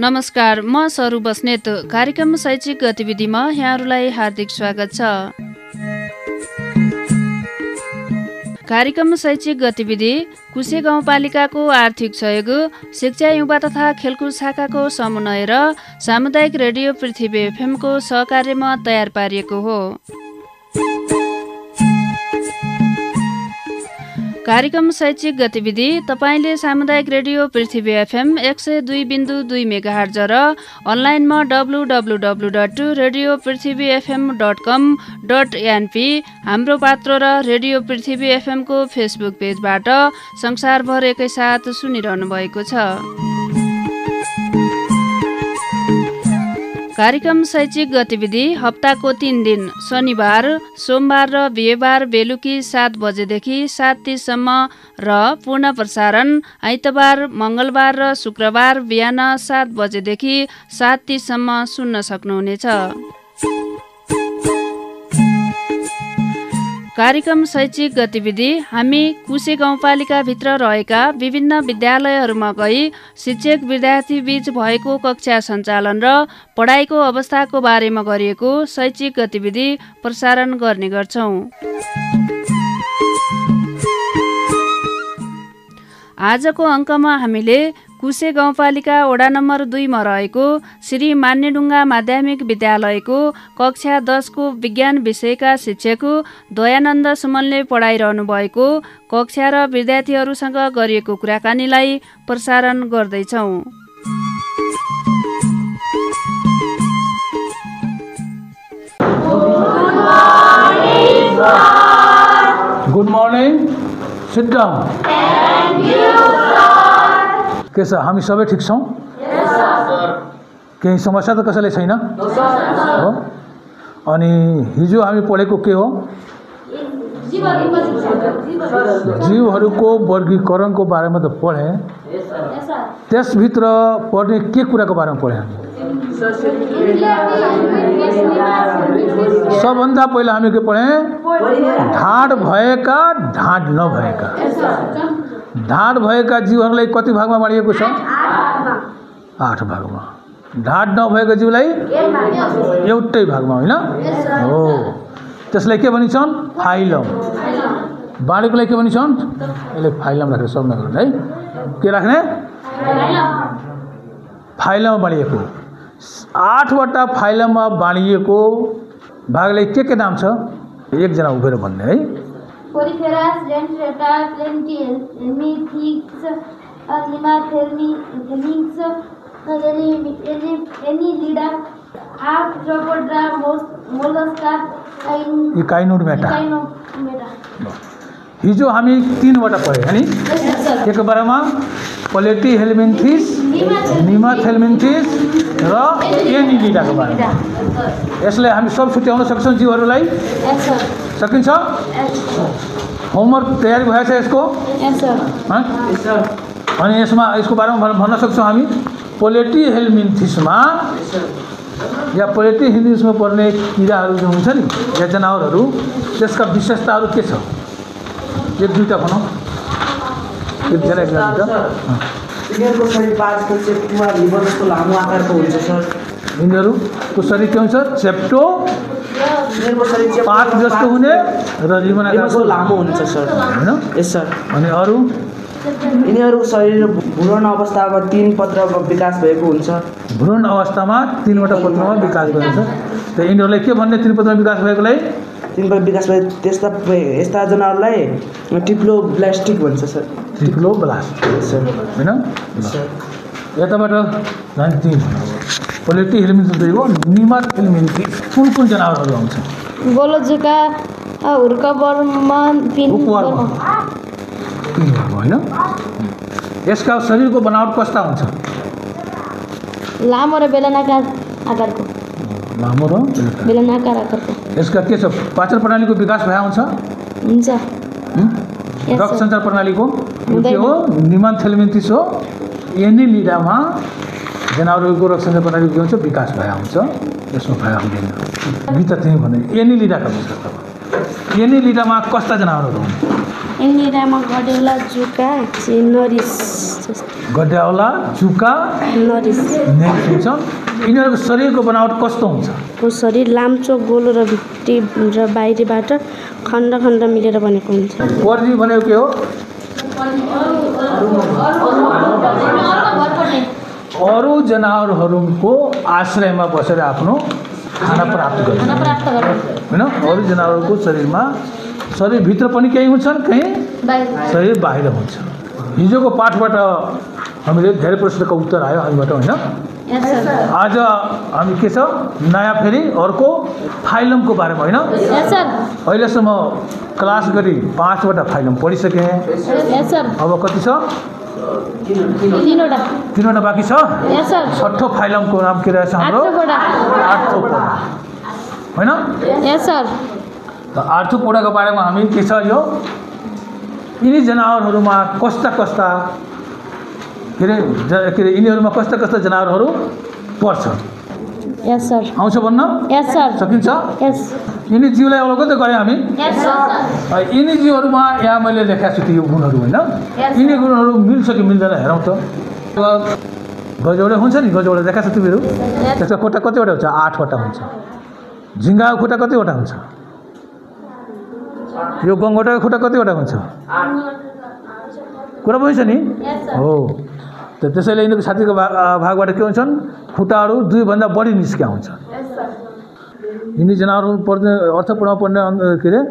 नमस्कार, म सरू बस्नेत। कार्यक्रम शैक्षिक गतिविधिमा यहाँहरूलाई हार्दिक स्वागत छ। कार्यक्रम शैक्षिक गतिविधि कुशे गाउँपालिकाको आर्थिक सहयोग, शिक्षा युवा तथा खेलकुद शाखाको समन्वय र सामुदायिक रेडियो पृथ्वी एफएमको सहकार्यमा तयार पारिएको हो। कार्यक्रम शैक्षिक गतिविधि तपाईले सामुदायिक रेडियो पृथ्वी एफएम 102.2 मेगाहर्ज र अनलाइनमा www.radioprithivyfm.com.np हाम्रो पात्र र रेडियो पृथ्वी एफएमको फेसबुक पेजबाट संसारभर एकैसाथ सुनिरहनु भएको छ। कार्यक्रम शैक्षिक गतिविधि हप्ताको 3 दिन शनिबार, सोमबार र बिहीबार बेलुकी 7 बजेदेखि 7:30 सम्म र पूर्ण प्रसारण आइतबार, मंगलबार र शुक्रबार बिहान 7 बजेदेखि 7:30 सम्म सुन्न सक्नुहुनेछ। कार्यक्रम शैक्षिक गतिविधि हामी कुशे गाउँपालिकाभित्र रहेका विभिन्न विद्यालयहरूमा गई शिक्षक विद्यार्थी बीच भएको कक्षा सञ्चालन र पढाइको अवस्थाको बारेमा गरिएको शैक्षिक गतिविधि प्रसारण गर्ने गर्छौं। आजको अङ्कमा हामीले कुशे गाउँपालिका वडा नम्बर 2 मा रहेको श्री मान्यडुङ्गा माध्यमिक विद्यालयको कक्षा 10 को विज्ञान विषयका शिक्षक दयानन्द सुमनले पढाइरहनु भएको कक्षा र विद्यार्थीहरूसँग गरिएको कुराकानीलाई प्रसारण गर्दैछौँ। Good morning. Sit down. Thank you, sir. के छ, हामी सबै ठिक छौँ? Yes, sir. केही समस्या त कसैलाई छैन? No, sir. हो? अनि हिजो हामी पढेको के हो? जीवहरूको वर्गीकरणको बारेमा त पढे। Yes, sir. त्यसभित्र पढ्ने के कुराको बारेमा पढे हामी? सबभन्दा पहिला हामी के पढे? ढाड भएका, ढाड नभएका। ढाड भएका जीवहरूलाई कति भागमा बाँडिएको छ? 8 भागमा। ढाड नभएका जीवलाई एउटै भागमा, होइन हो। त्यसलाई के भनिन्छन्? फाइलम। बाँडेकोलाई के भनिन्छन्? यसले फाइलम राखेर सब नगर्नु है। के राख्ने? फाइलममा बाँडिएको। 8 वटा फाइलममा बाँडिएको भागलाई के नाम छ? एकजना उभिएर भन्ने है। Poriferous, Dendrota, Helminthics, Nemathelminths, Annelida, Arthropoda, Mollusca, Echinodermata। हिजो हामी 3 वटा पढे हैन? एकको बारेमा Platyhelminthes, Nemathelminthes र Annelidaको बारेमा। यसलाई हामी सब छुट्याउन सक्छौं जीवहरूलाई? सकिन्छ? होमवर्क तयारी भएछ यसको? Yes, sir. अनि यसको बारेमा भन्न सक्छौं हामी Platyhelminthiesमा या Platyhelminthiesमा पर्ने किराहरू जो हुन्छ नि, या जनावरहरू, त्यसका विशेषताहरू के छ? एक दुईटा भनौं। एकजना यिनीहरूको शरीर 5 चेप्टो लिभर जस्तो लामो आकारको हुन्छ सर। यिनीहरूको शरीर के हुन्छ? चेप्टो, यिनीहरूको शरीर 5 जस्तो हुने र रिबन आकारको लामो हुन्छ सर, हैन? यस सर। अनि अरु यिनीहरूको शरीर भ्रूण अवस्थामा 3 पत्रमा विकास भएको हुन्छ। भ्रूण अवस्थामा 3 वटा पत्रमा विकास भएको हुन्छ। त यिनीहरूलाई के भन्ने 3 पत्रमा विकास भएकोलाई? 3 पत्रमा विकास भए यस्ता जनावरलाई ट्रिप्लोब्लास्टिक भन्छ सर। ट्रिप्लोब्लास्ट सर, हैन? सर। यताबाट हामी 3 Platyhelminthes हो। Nemathelminthes कुन जनावरहरू आउँछ? गोलोजुका, हुर्कबर्मा, हुकवर्म। 3 हैन? यसका शरीरको बनावट कस्ता हुन्छ? लामो र बेलनाकार आकारको। लामो र बेलनाकार आकारको। यसका के छ? पाचन प्रणालीको विकास भए हुन्छ? हुन्छ। रक्त सञ्चार प्रणालीको के हो? Nemathelminthes हो। Annelidaमा जनावरहरूको रक्त सञ्चार प्रणाली के हुन्छ? विकास भए हुन्छ। यसमा भए हुँदैन। गीता त्यही भने Annelidaका विशेषता। Annelidaमा कस्ता जनावरहरू हुन्? Annelidaमा गडेला, जुका, नरिस जस्तो। गड्याउला जुका नरिस नेक्स्ट हुन्छन्। यिनीहरूको शरीरको बनावट कस्तो हुन्छ? को शरीर लाम्चो गोलो र भित्री र बाहिरीबाट खण्ड खण्ड मिलेर बनेको हुन्छ। पर्जी भनेको के हो? अरू जनावरहरूको आश्रयमा बसेर आफ्नो खाना प्राप्त गर्ने होइन। अरू जनावरहरूको शरीरमा शरीरभित्र पनि केही हुन्छन्, कहीँ शरीर बाहिर हुन्छ। हिजोको पाठबाट हामीले धेरै प्रश्नको उत्तर आयो हामीबाट होइन। आज हामी के छ नयाँ फेरि अर्को फाइलमको बारेमा होइन। अहिलेसम्म क्लास गरी 5वटा फाइलम पढिसकेँ। अब कति छ? 3वटा बाँकी छ। 6ठो फाइलमको नाम के रहेछ हाम्रो? आर्थ्रोपोडा होइन। आर्थ्रोपोडाको बारेमा हामी के छ यो यिनी जनावरहरूमा कस्ता कस्ता के अरे यिनीहरूमा कस्ता कस्ता जनावरहरू पर्छन्? आउँछ भन्न सकिन्छ? यिनी जीवलाई अवलोकन गरेँ हामी। यिनी जीवहरूमा यहाँ मैले लेखाएको छु त्यो गुणहरू होइन। यिनी गुणहरू मिल्छ कि मिल्दैन हेरौँ त। गजौडा हुन्छ नि, गजौडा देखाएको छ तिमीहरू। त्यसको खुट्टा कतिवटा हुन्छ? 8वटा हुन्छ। झिङ्गाको खुट्टा कतिवटा हुन्छ? यो गङ्गोटाको खुट्टा कतिवटा हुन्छ? कुरा बुझ्छ नि हो। त त्यसैले यिनीहरूको छातीको भागबाट के हुन्छन्? खुट्टाहरू 2भन्दा बढी निस्किया हुन्छन्। यिनी जनावरहरू पर्ने अर्थपूर्ण पर्ने के अरे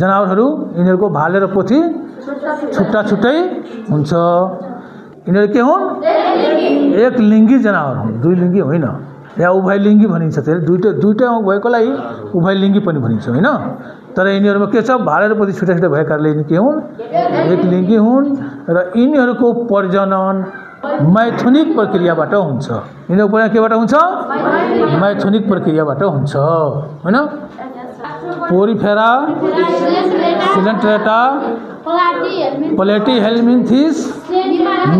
जनावरहरू यिनीहरूको भाले र पोथी छुट्टा छुट्टै हुन्छ। यिनीहरू के हुन्? एक लिङ्गी जनावर हुन्, 2 लिङ्गी होइन। या उभयलिङ्गी भनिन्छ। त्यसले दुईटा भएकोलाई उभयलिङ्गी पनि भनिन्छ होइन। तर यिनीहरूमा के छ? भाले र पोथी छुट्टा छुट्टै भएकाले यिनी के हुन्? एक लिङ्गी हुन् र यिनीहरूको प्रजनन मैथुनिक प्रक्रियाबाट हुन्छ। यिनीहरूको प्रजनन केबाट हुन्छ? मैथुनिक प्रक्रियाबाट हुन्छ होइन। Porifera, coelenterata, platyhelminthes,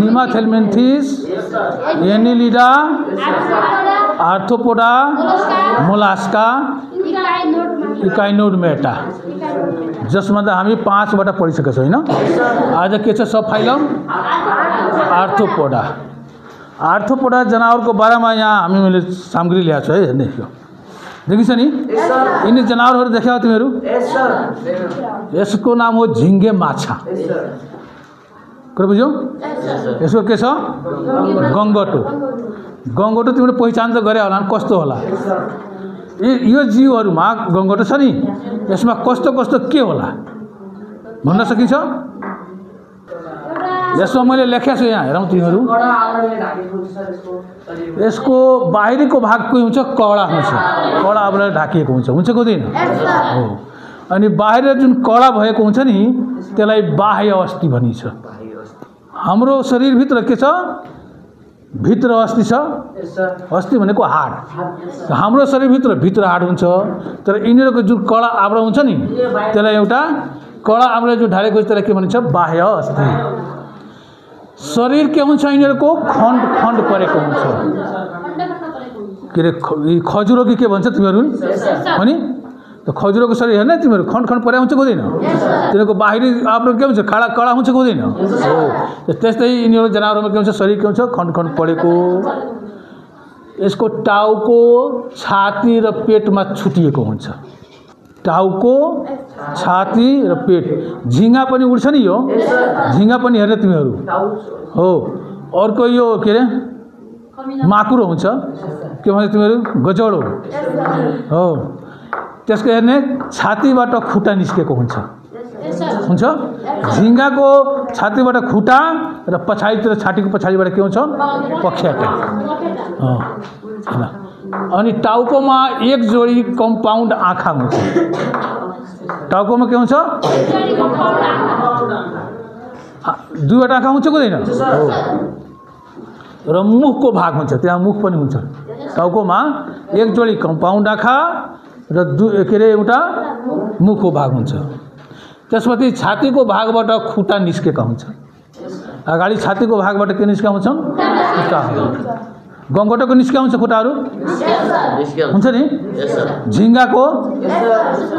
nemathelminthes, annelida, arthropoda, mollusca, echinodermata, जसमा त हामी 5वटा पढिसकेका छौँ होइन। आज के छ? सब फाइलम आर्थ्रोपोडा। आर्थ्रोपोडा जनावरको बारेमा यहाँ मैले सामग्री ल्याएको छु है। हेर्ने यो देखिन्छ नि, यिनी जनावरहरू देख्यौ तिमीहरू? यसको नाम हो झिङ्गे माछा। कुरा बुझ्यौ? यसको के छ? गङ्गटो। गङ्गटो तिमीले पहिचान त गरे होला, कस्तो होला? यो जीवहरूमा गङ्गटो छ नि, यसमा कस्तो कस्तो के होला भन्न सकिन्छ? यसमा मैले लेखेको छु यहाँ हेरौँ तिमीहरू। यसको बाहिरीको भाग के हुन्छ? कडा हुन्छ। कडा आवरणले ढाकिएको हुन्छ कि हुँदैन? हो। अनि बाहिर जुन कडा भएको हुन्छ नि त्यसलाई बाह्य अस्थि भनिन्छ। हाम्रो शरीरभित्र के छ? भित्र अस्थि छ। अस्थि भनेको हाड। हाम्रो शरीरभित्र भित्र हाड हुन्छ। तर यिनीहरूको जुन कडा आवरण हुन्छ नि त्यसलाई एउटा कडा आवरणले जुन ढालेको हुन्छ त्यसलाई के भनिन्छ? बाह्य अस्थि। शरीर के हुन्छ? यिनीहरूको खण्ड खण्ड परेको हुन्छ। के अरे खजुरो कि के भन्छ तिमीहरू हो नि? त खजुरोको शरीर हेर्ने तिमीहरू खण्ड खण्ड परे हुन्छ कि हुँदैन? तिनीहरूको बाहिरी आवरण के हुन्छ? कडा कडा हुन्छ कि हुँदैन? हो। त्यस्तै यिनीहरू जनावरमा के हुन्छ? शरीर के हुन्छ? खण्ड खण्ड परेको। यसको टाउको, छाती र पेटमा छुटिएको हुन्छ। टाउको, छाती र पेट। झिङ्गा पनि उड्छ नि यो। झिङ्गा पनि हेर्ने तिमीहरू हो। अर्को यो के अरे माकुरो हुन्छ। के भन्छ तिमीहरू? गजौडो हो। त्यसको हेर्ने छातीबाट खुट्टा निस्केको हुन्छ। झिङ्गाको छातीबाट खुट्टा र पछाडितिर छातीको पछाडिबाट के हुन्छ? पख्याटा। अनि टाउकोमा एक जोडी कम्पाउन्ड आँखा हुन्छ। टाउकोमा के हुन्छ? 2वटा आँखा हुन्छ कि हुँदैन? र मुखको भाग हुन्छ। त्यहाँ मुख पनि हुन्छ। टाउकोमा एक जोडी कम्पाउन्ड आँखा र के अरे एउटा मुखको भाग हुन्छ। त्यसपछि छातीको भागबाट खुट्टा निस्केका हुन्छ। अगाडि छातीको भागबाट के निस्केका हुन्छन्? खुट्टा। गङ्गटोको निस्केका हुन्छ खुट्टाहरू हुन्छ नि। झिङ्गाको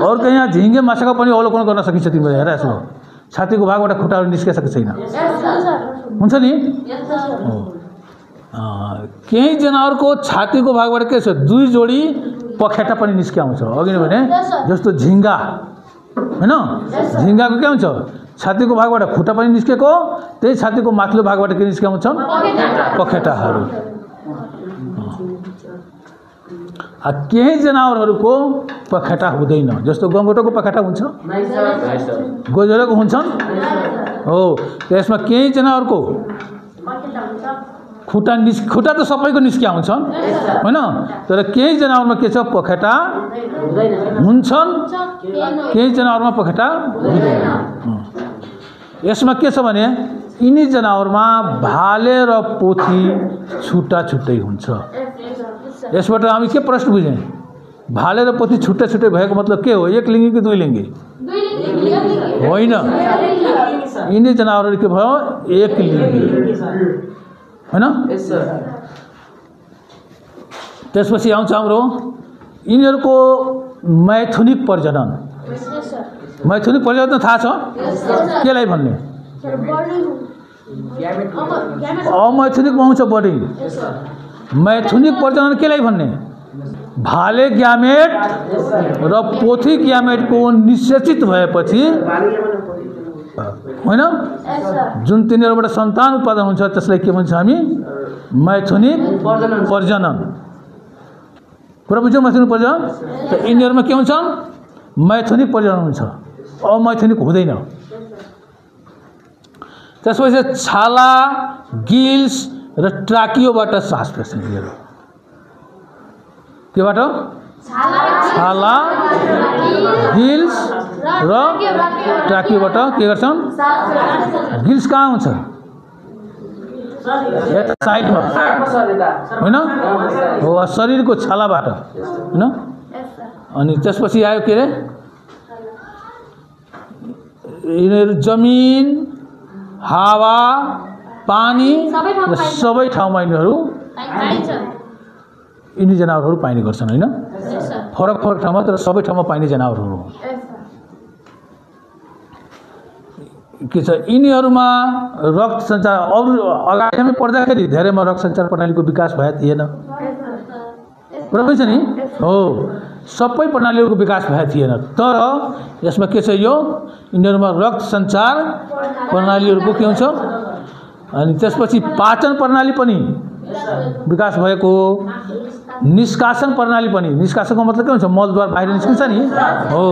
अरू यहाँ झिङ्गे माछाको पनि अवलोकन गर्न सकिन्छ। तिमीले हेर यसो छातीको भागबाट खुट्टाहरू निस्केको छैन हुन्छ नि केही जनावरको छातीको भागबाट के छ 2 जोडी पखेटा पनि निस्क्याउँछ अघि नै भने जस्तो झिंगा हैन झिंगाको के हुन्छ छातीको भागबाट खुट्टा पनि निस्केको त्यही छातीको माथिल्लो भागबाट के निस्क्याउँछ पखेटाहरू केही जनावरहरूको पखेटा हुँदैन जस्तो गङ्गोटोको पखेटा हुन्छ गोजरोको हुन्छन् हो त्यसमा केही जनावरको खुट्टा त सबैको निस्किया हुन्छन् हैन तर केही जनावरमा के छ पखेटा हुन्छन् केही जनावरमा पखेटा हुँदैन यसमा के छ भने यिनी जनावरमा भाले र पोथी छुट्टा छुट्टै हुन्छ यसबाट हामी के प्रश्न बुझ्यौं भाले र पोथी छुट्टा छुट्टै भएको मतलब के हो एक लिङ्गी कि दुई लिङ्गी होइन यिनी जनावरहरू के भयो एक लिङ्गी हैन त्यसपछि आउँछ हाम्रो यिनीहरूको मैथुनिक प्रजनन थाहा छ केलाई भन्ने अमैथुनिकमा आउँछ बढी मैथुनिक प्रजनन केलाई भन्ने भाले ग्यामेट र पोथी ग्यामेटको निषेचित भएपछि होइन जुन तिनीहरूबाट सन्तान उत्पादन हुन्छ त्यसलाई के भन्छ हामी मैथुनिक प्रजनन कुरा बुझ्यौ मैथुनिक प्रजनन त यिनीहरूमा के हुन्छ मैथुनिक प्रजनन हुन्छ अमैथुनिक हुँदैन त्यसपछि छाला गिल्स र ट्राकियोबाट सास फेर्छन् यिनीहरू केबाट छाला गिल्स र ट्राकियोबाट के गर्छन् गिल्स कहाँ हुन्छ यता साइडमा हैन हो शरीरको छालाबाट हैन अनि त्यसपछि आयो के रे यिनीहरू जमिन हावा पानी र सबै ठाउँमा यिनी जनावरहरू पाइने गर्छन् हैन फरक फरक ठाउँमा तर सबै ठाउँमा पाइने जनावरहरू के छ यिनीहरूमा रक्त सञ्चार अरु अगाडि हामी पढ्दाखेरि धेरैमा रक्त सञ्चार प्रणालीको विकास भएको थिएन कुरा बुझ्छ नि हो सबै प्रणालीहरूको विकास भएको थिएन तर यसमा के छ यो यिनीहरूमा रक्त सञ्चार प्रणालीहरूको के हुन्छ अनि त्यसपछि पाचन प्रणाली पनि विकास भएको निष्कासन प्रणाली पनि निष्कासनको मतलब के हुन्छ मलद्वार बाहिर निस्किन्छ नि हो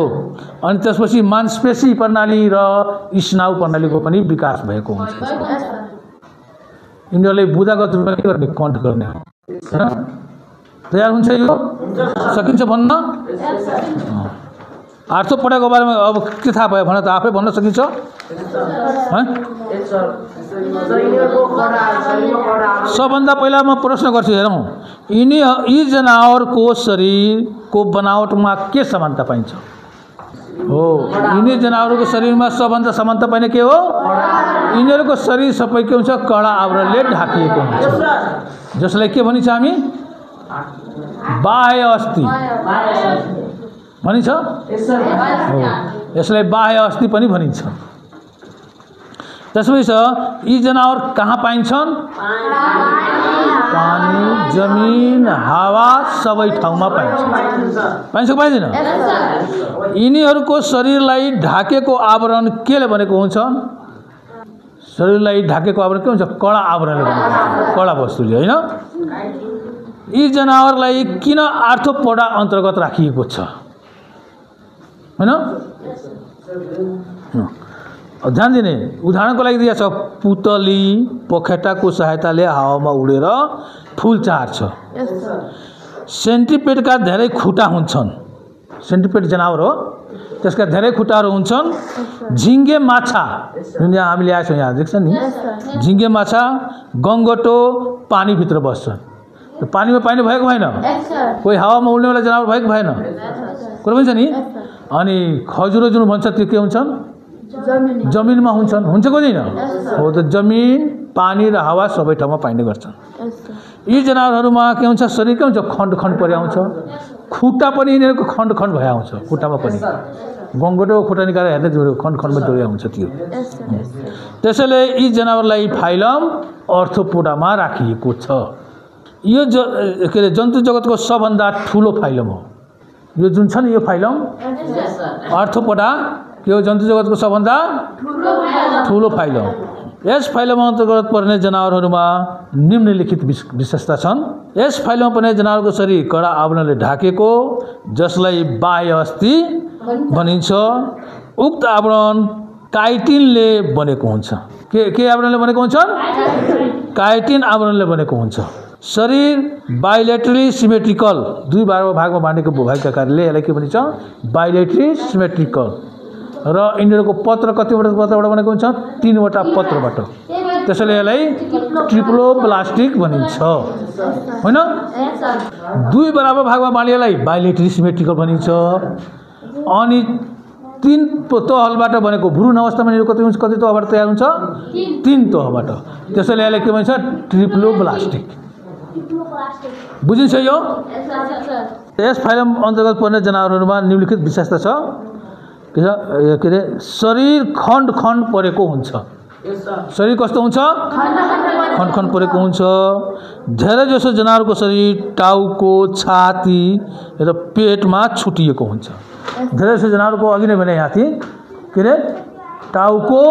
अनि त्यसपछि मांसपेशी प्रणाली र स्नायु प्रणालीको पनि विकास भएको हुन्छ यिनीहरूले बुदागत रूपमा के गर्ने कन्ट गर्ने तयार हुन्छ यो सकिन्छ भन्न आर्थो पढाएको बारेमा अब के थाहा भयो भने त आफै भन्न सकिन्छ सबभन्दा पहिला म प्रश्न गर्छु हेरौँ यी जनावरको शरीरको बनावटमा के समानता पाइन्छ हो यिनी जनावरको शरीरमा सबभन्दा समानता पाइने के हो यिनीहरूको शरीर सबै के हुन्छ कडा आवरणले ढाकिएको हुन्छ जसलाई के भनिन्छ हामी बाह्य अस्थि भनिन्छ हो यसलाई बाह्य अस्थि पनि भनिन्छ त्यसपछि यी जनावर कहाँ पाइन्छन् पानी जमिन हावा सबै ठाउँमा पाइन्छ पाइन्छ पाइँदैन यिनीहरूको शरीरलाई ढाकेको आवरण केले भनेको हुन्छ शरीरलाई ढाकेको आवरण के हुन्छ कडा आवरणले भनेको कडा वस्तुले हैन यी जनावरलाई किन आर्थ्रोपोडा अन्तर्गत राखिएको छ हैन ध्यान दिने उदाहरणको लागि दिएको छ पुतली पखेटाको सहायताले हावामा उडेर फूल चार्छ सेन्टिपेडका धेरै खुट्टा हुन्छन् सेन्टिपेड जनावर हो त्यसका धेरै खुट्टाहरू हुन्छन् झिङ्गे माछा जुन हामीले आएछौँ यहाँ देख्छ नि झिङ्गे माछा गङ्गटो पानीभित्र बस्छन् पानीमा पाइने भएको भएन कोही हावामा उड्नेवाला जनावर भएको भएन कुरा पनि छ नि अनि खजुरो जुन भन्छ त्यो के हुन्छन् जमिनमा हुन्छन् हुन्छ कोदैन हो त जमिन पानी र हावा सबै ठाउँमा पाइने गर्छन् यी जनावरहरूमा के हुन्छ शरीर के हुन्छ खण्ड खण्ड परि आउँछ खुट्टा पनि यिनीहरूको खण्ड खण्ड भए आउँछ खुट्टामा पनि गङ्गोटो खुट्टा निकालेर हेर्दै जोड्यो खण्ड खण्डमा जोडिया हुन्छ त्यो त्यसैले यी जनावरलाई फाइलम अर्थोपोडामा राखिएको छ यो के अरे जन्तु जगतको सबभन्दा ठुलो फाइलम हो यो जुन छ नि यो फाइलम अर्थोपोडा यो जन्तु जगतको सबभन्दा ठुलो फाइलम यस फाइलममा अन्तर्गत पर्ने जनावरहरूमा निम्नलिखित विशेषता छन् यस फाइलममा पर्ने जनावरको शरीर कडा आवरणले ढाकेको जसलाई बाह्य अस्थि भनिन्छ उक्त आवरण काइटिनले बनेको हुन्छ के आवरणले बनेको हुन्छ काइटिन आवरणले बनेको हुन्छ शरीर बाइलेटरली सिमेट्रिकल दुई भागमा बाँडेको भएका कारणले यसलाई के भनिन्छ बाइलेटरली सिमेट्रिकल र यिनीहरूको पत्र कतिवटा पत्रबाट बनेको हुन्छ 3वटा पत्रबाट त्यसैले यसलाई ट्रिप्लोब्लास्टिक भनिन्छ हैन दुई बराबर भागमा बाँडिएलाई बाइलेटरली सिमेट्रिकल भनिन्छ अनि 3 तहबाट बनेको भ्रूण अवस्थामा यिनीहरू कति तहबाट तयार हुन्छ 3 तहबाट त्यसैले यसलाई के भन्छ ट्रिप्लोब्लास्टिक बुझिन्छ यो यस फाइलम अन्तर्गत पर्ने जनावरहरूमा निम्नलिखित विशेषता छ के अरे शरीर खण्ड खण्ड परेको हुन्छ शरीर कस्तो हुन्छ खण्ड खण्ड परेको हुन्छ धेरै जसो जनावरको शरीर टाउको छाती र पेटमा छुटिएको हुन्छ धेरै जसो जनावरको अघि नै भने यहाँ थिए के अरे टाउको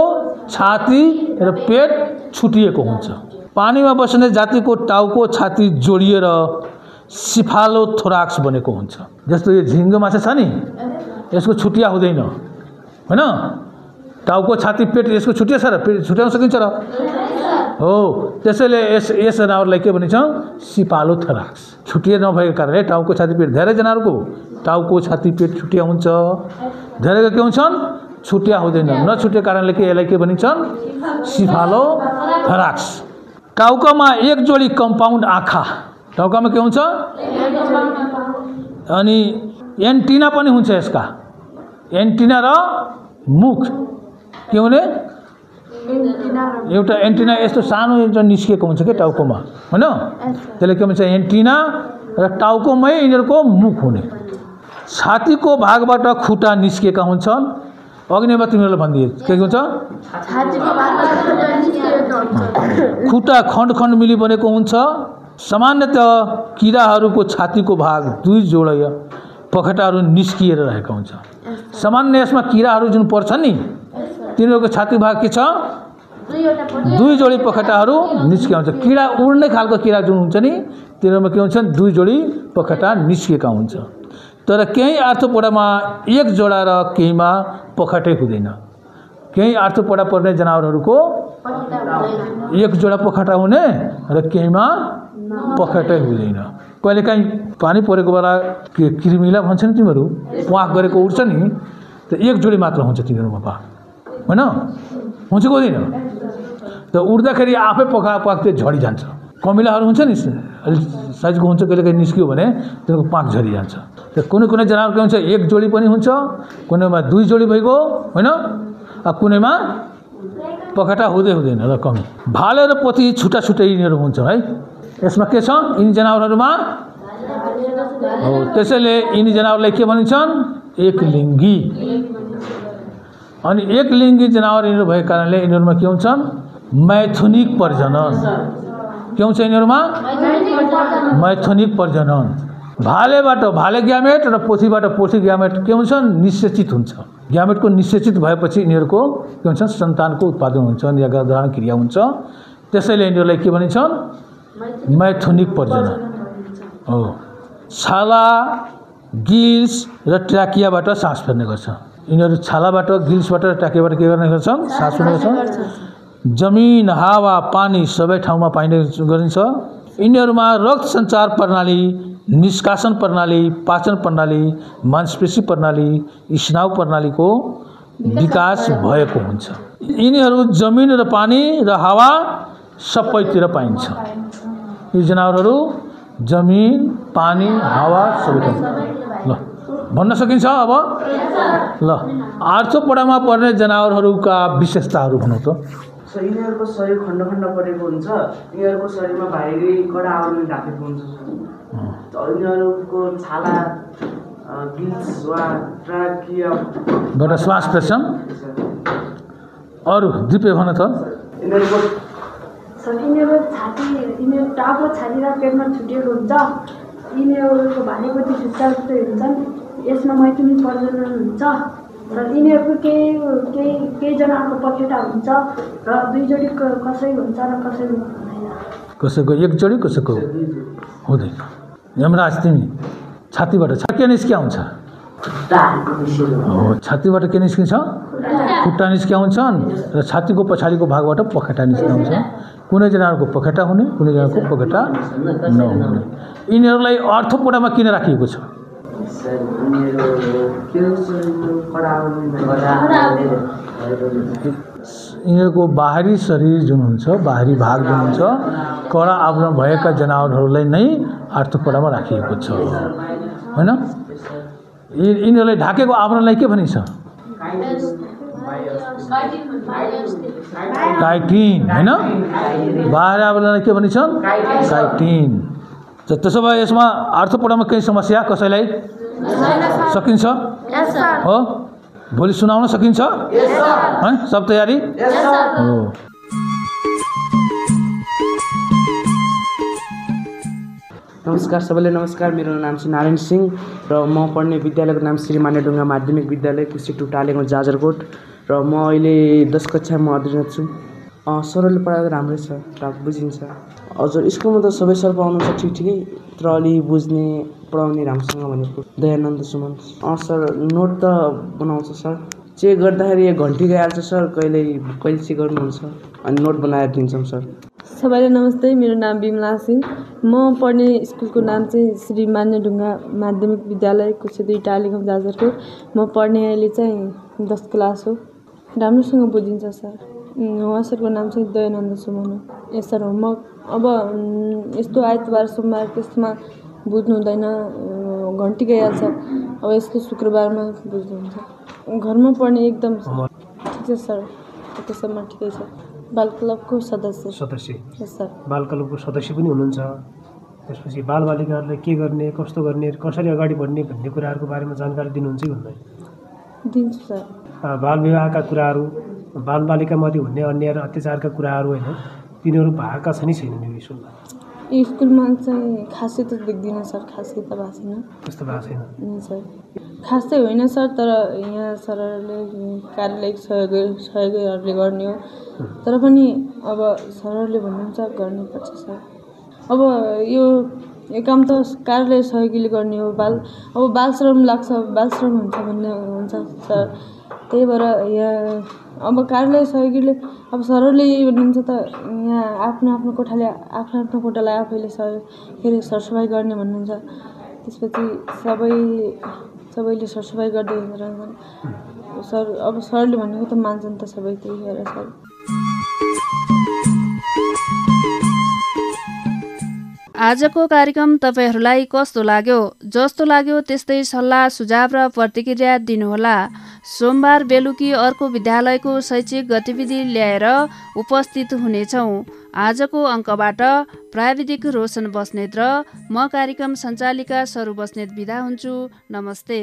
छाती र पेट छुटिएको हुन्छ पानीमा बस्ने जातिको टाउको छाती जोडिएर सिफालोथोराक्स बनेको हुन्छ जस्तो यो झिङ्गो माछा छ नि यसको छुटिया हुँदैन हैन टाउको छाती पेट यसको छुटिया छ र पेट छुट्याउन सकिन्छ र हो त्यसैले यस जनावरलाई के भनिन्छ सिफालोथोराक्स छुटिया नभएको कारणले टाउको छाती पेट धेरै जनावरको टाउको छाती पेट छुटिया हुन्छ धेरैको के हुन्छन् छुटिया हुँदैन नछुटेको कारणले के यसलाई के भनिन्छन् सिफालोथोराक्स टाउकामा एक जोडी कम्पाउन्ड आँखा टाउकामा के हुन्छ अनि एन्टिना पनि हुन्छ यसका एन्टिना र मुख के हुने एउटा एन्टिना यस्तो सानो एउटा निस्केको हुन्छ के टाउकोमा हैन त्यसले के भन्छ एन्टिना र टाउकोमै यिनीहरूको मुख हुने छातीको भागबाट खुट्टा निस्केका हुन्छन् अघि नै तिमीहरूलाई भनिदिए के हुन्छ खुट्टा खण्ड खण्ड मिली बनेको हुन्छ सामान्यतः किराहरूको छातीको भाग दुई जोडा पखेटाहरू निस्किएर रहेका हुन्छ सामान्य यसमा किराहरू जुन पर्छ नि तिनीहरूको छाती भाग के छ दुई जोडी पखेटाहरू निस्किया हुन्छ किरा उड्ने खालको किरा जुन हुन्छ नि तिनीहरूमा के हुन्छ दुई जोडी पखेटा निस्केका हुन्छ तर केही आर्थोपोडामा एक जोडा र केहीमा पखेटै हुँदैन केही आर्थोपोडा पर्ने जनावरहरूको एक जोडा पखेटा हुने र केहीमा पखेटै हुँदैन कहिलेकाहीँ पानी परेको बेला किर्मिला भन्छ नि तिमीहरू प्वाक गरेको उड्छ नि त एक जोडी मात्र हुन्छ तिनीहरूमा पा हैन हुन्छ कि हुँदैन त उड्दाखेरि आफै प्वाक त्यो झडिजान्छ कमिलाहरू हुन्छ नि अलिक साइजको हुन्छ कहिलेकाहीँ निस्क्यो भने तिनीहरूको प्वाक झरिजान्छ त कुनै जनावर के हुन्छ एक जोडी पनि हुन्छ कुनैमा दुई जोडी भइगयो हैन कुनैमा पखेटा हुँदैन र कमी भाले र पोथी छुट्टा छुट्टै यिनीहरू हुन्छ है यसमा के छ यिनी जनावरहरूमा हो त्यसैले यिनी जनावरलाई के भनिन्छन् एकलिङ्गी अनि एकलिङ्गी जनावर यिनीहरू भएको कारणले यिनीहरूमा के हुन्छन् मैथुनिक प्रजनन के हुन्छ यिनीहरूमा मैथुनिक प्रजनन भालेबाट भाले ग्यामेट र पोथीबाट पोथी ग्यामेट के हुन्छ निषेचित हुन्छ ग्यामेटको निषेचित भएपछि यिनीहरूको के हुन्छ सन्तानको उत्पादन हुन्छ या गर्भधारण क्रिया हुन्छ त्यसैले यिनीहरूलाई के भनिन्छन् मैथुनिक प्रजनन हो छाला गिल्स र ट्र्याकियाबाट सास फेर्ने गर्छ यिनीहरू छालाबाट गिल्सबाट र ट्र्याकियाबाट के गर्ने गर्छन् सास फेर्ने गर्छन् जमिन हावा पानी सबै ठाउँमा पाइने गरिन्छ यिनीहरूमा रक्त सञ्चार प्रणाली निष्कासन प्रणाली पाचन प्रणाली मांसपेशी प्रणाली स्नायु प्रणालीको विकास भएको हुन्छ यिनीहरू जमिन र पानी र हावा सबैतिर पाइन्छ यी जनावरहरू जमिन पानी हावा सबैतिर ल भन्न सकिन्छ अब ल आर्थोपोडामा पर्ने जनावरहरूका विशेषताहरू भनौँ त यिनीहरूको शरीर खण्ड खण्ड परेको हुन्छ यिनीहरूको शरीरमा बाहिरी कडा आवरणले ढाकेको हुन्छ यिनीहरूको छाला गिल्स वा ट्राकिया बाट श्वास फेर्छन्। अरू दिपे भन त। यिनीहरूको यिनीहरू छाती यिनीहरू टाउको छाती र पेटमा छुटिएको हुन्छ। यिनीहरूको भालेपट्टि जुत्ता जस्तै हुन्छन्। यसमा मैथुनी प्रजनन हुन्छ र यिनीहरूको केहीजनाको पखेटा हुन्छ र 2 जोडी कसैको हुन्छ र कसैको हुँदैन। कसैको 1 जोडी कसैको हुँदैन। यमराज तिमी छातीबाट के निस्क्याउँछ? छातीबाट के निस्किन्छ? खुट्टा निस्क्याउँछन् र छातीको पछाडिको भागबाट पखेटा निस्क्याउँछ। कुनै जनाको पखेटा हुने, कुनै जनाको पखेटा नहुने। यिनीहरूलाई अर्थपोडामा किन राखिएको छ? यिनीहरूको बाहिरी शरीर जुन हुन्छ, बाहिरी भाग जुन हुन्छ, कडा आवरण भएका जनावरहरूलाई नै अर्थपोडामा राखिएको छ हैन। यिनीहरूलाई ढाकेको आवरणलाई के भनिन्छ? काइटिन हैन। बाहिर आवरणलाई के भनिन्छन्? काइटिन। त्यसो भए यसमा अर्थपोडामा केही समस्या कसैलाई सकिन्छ? हो, भोलि सुनाउन सकिन्छ? है, सब तयारी हो। नमस्कार सबैले नमस्कार। मेरो नाम चाहिँ नारायण सिंह र म पढ्ने विद्यालयको नाम श्री मान्यढुङ्गा माध्यमिक विद्यालय कुसी2 टालेको जाजरकोट र म अहिले 10 कक्षामा अध्ययनरत छु। सरले पढाएको राम्रै छ, बुझिन्छ। हजुर स्कुलमा त सबै सर पाउनुहुन्छ ठिकै, तर अलि बुझ्ने पढाउने राम्रोसँग भनेको दयानन्द सुमन सर। नोट त बनाउँछ सर, चेक गर्दाखेरि 1 घन्टी गइहाल्छ सर। कहिले चेक गर्नुहुन्छ अनि नोट बनाएर दिन्छौँ सर। सबैलाई नमस्ते। मेरो नाम बिमला सिंह। म पढ्ने स्कुलको नाम चाहिँ श्री मान्यढुङ्गा माध्यमिक विद्यालय कुसी2 टालेगाउँ जाजरकोट। म पढ्ने अहिले चाहिँ 10 क्लास हो। राम्रोसँग बुझिन्छ सर। उहाँ सरको नाम चाहिँ दयानन्द सुमन हो। यस सर होमवर्क अब यस्तो आइतबार सोमबार त्यसमा बुझ्नु हुँदैन, घन्टी गइहाल्छ। अब यस्तो शुक्रबारमा बुझ्नुहुन्छ। घरमा पढ्ने एकदम ठिक छ सर, त्यसमा ठिकै छ। बाल क्लबको सदस्य। यस सर। बाल क्लबको सदस्य पनि हुनुहुन्छ। त्यसपछि बालबालिकाहरूलाई के गर्ने, कस्तो गर्ने, कसरी अगाडि बढ्ने भन्ने कुराहरूको बारेमा जानकारी दिनुहुन्छ कि हुँदैन? दिन्छु सर। बाल विवाहका कुराहरू, बालबालिकामाथि हुने अन्याय र अत्याचारका कुराहरू होइन, तिनीहरू भएका छन् छैनन् यो स्कुलमा? यो स्कुलमा चाहिँ खासै त देख्दिनँ सर, खासै त भएको छैन। त्यस्तो भएको छैन सर, खासै होइन सर। तर यहाँ सरहरूले कार्यालयिक सहयोगीहरूले गर्ने हो। तर पनि अब सरहरूले भन्नुहुन्छ गर्नुपर्छ सर। अब यो काम त कार्यालय सहयोगीले गर्ने हो। अब बालश्रम लाग्छ, बालश्रम हुन्छ भन्ने हुन्छ सर। त्यही भएर यहाँ अब कार्यालय सहयोगीले अब सरहरूले यही भन्नुहुन्छ त यहाँ आफ्नो कोठालाई आफैले सरसफाइ गर्ने भन्नुहुन्छ। त्यसपछि सबैले सरसफाइ गर्दै रहन्छन् सर। अब सरले भनेको त मान्छन् त सबै, त्यही भएर सर। आजको कार्यक्रम तपाईहरूलाई कस्तो लाग्यो? जस्तो लाग्यो त्यस्तै सल्लाह सुझाव र प्रतिक्रिया दिनुहोला। सोमबार बेलुकी अर्को विद्यालयको शैक्षिक गतिविधि ल्याएर उपस्थित हुनेछौँ। आजको अङ्कबाट प्राविधिक रोशन बस्नेत र म कार्यक्रम सञ्चालिका सरू बस्नेत बिदा हुन्छु। नमस्ते।